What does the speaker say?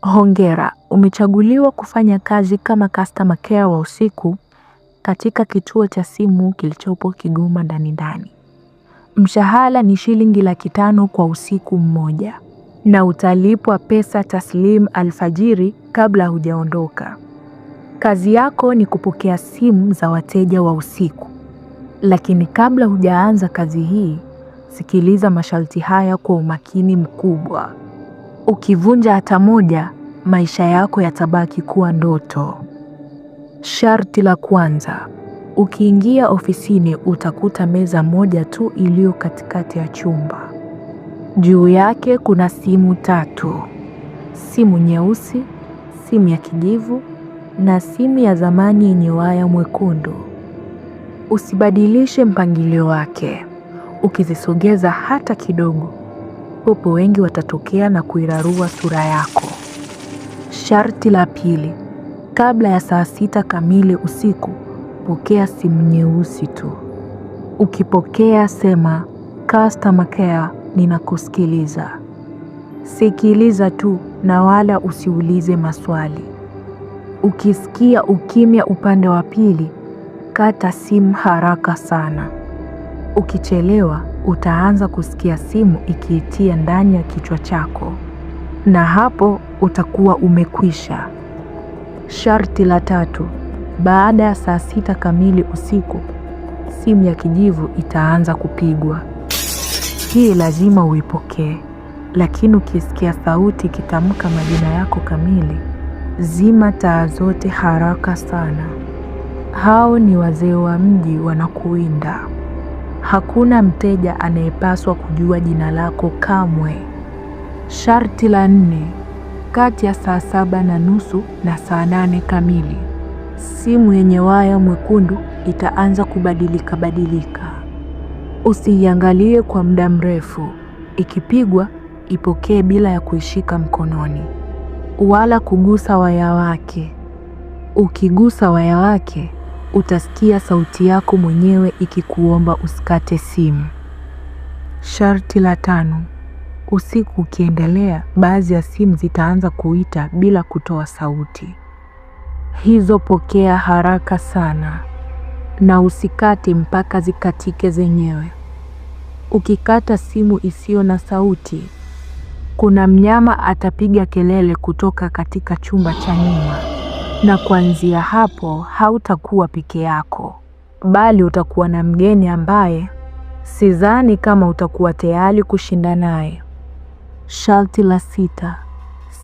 Hongera, umechaguliwa kufanya kazi kama customer care wa usiku katika kituo cha simu kilichopo Kigoma ndani ndani. Mshahara ni shilingi 500,000 kwa usiku mmoja, na utalipwa pesa taslim alfajiri kabla hujaondoka. Kazi yako ni kupokea simu za wateja wa usiku. Lakini kabla hujaanza kazi hii, sikiliza masharti haya kwa umakini mkubwa. Ukivunja hata moja, maisha yako yatabaki kuwa ndoto. Sharti la kwanza: ukiingia ofisini utakuta meza moja tu iliyo katikati ya chumba. Juu yake kuna simu tatu: simu nyeusi, simu ya kijivu na simu ya zamani yenye waya mwekundu. Usibadilishe mpangilio wake. Ukizisogeza hata kidogo, popo wengi watatokea na kuirarua sura yako. Sharti la pili: kabla ya saa 6 kamili usiku, pokea simu nyeusi tu. Ukipokea sema, "Customer care, ninakusikiliza." Sikiliza tu na wala usiulize maswali. Ukisikia ukimya upande wa pili, kata simu haraka sana. Ukichelewa, utaanza kusikia simu ikiitia ndani ya kichwa chako, na hapo utakuwa umekwisha. Sharti la tatu: baada ya saa 6 kamili usiku, simu ya kijivu itaanza kupigwa. Hii lazima uipokee, lakini ukisikia sauti ikitamka majina yako kamili, zima taa zote haraka sana. Hao ni wazee wa mji wanakuwinda. Hakuna mteja anayepaswa kujua jina lako kamwe. Sharti la nne: kati ya saa 7:30 na saa 8 kamili, simu yenye waya mwekundu itaanza kubadilika badilika. Usiiangalie kwa muda mrefu. Ikipigwa, ipokee bila ya kuishika mkononi wala kugusa waya wake. Ukigusa waya wake, utasikia sauti yako mwenyewe ikikuomba usikate simu. Sharti la tano: usiku ukiendelea, baadhi ya simu zitaanza kuita bila kutoa sauti. Hizo pokea haraka sana na usikate mpaka zikatike zenyewe. Ukikata simu isiyo na sauti, kuna mnyama atapiga kelele kutoka katika chumba cha nyuma, na kuanzia hapo hautakuwa peke yako, bali utakuwa na mgeni ambaye sidhani kama utakuwa tayari kushinda naye. Sharti la sita: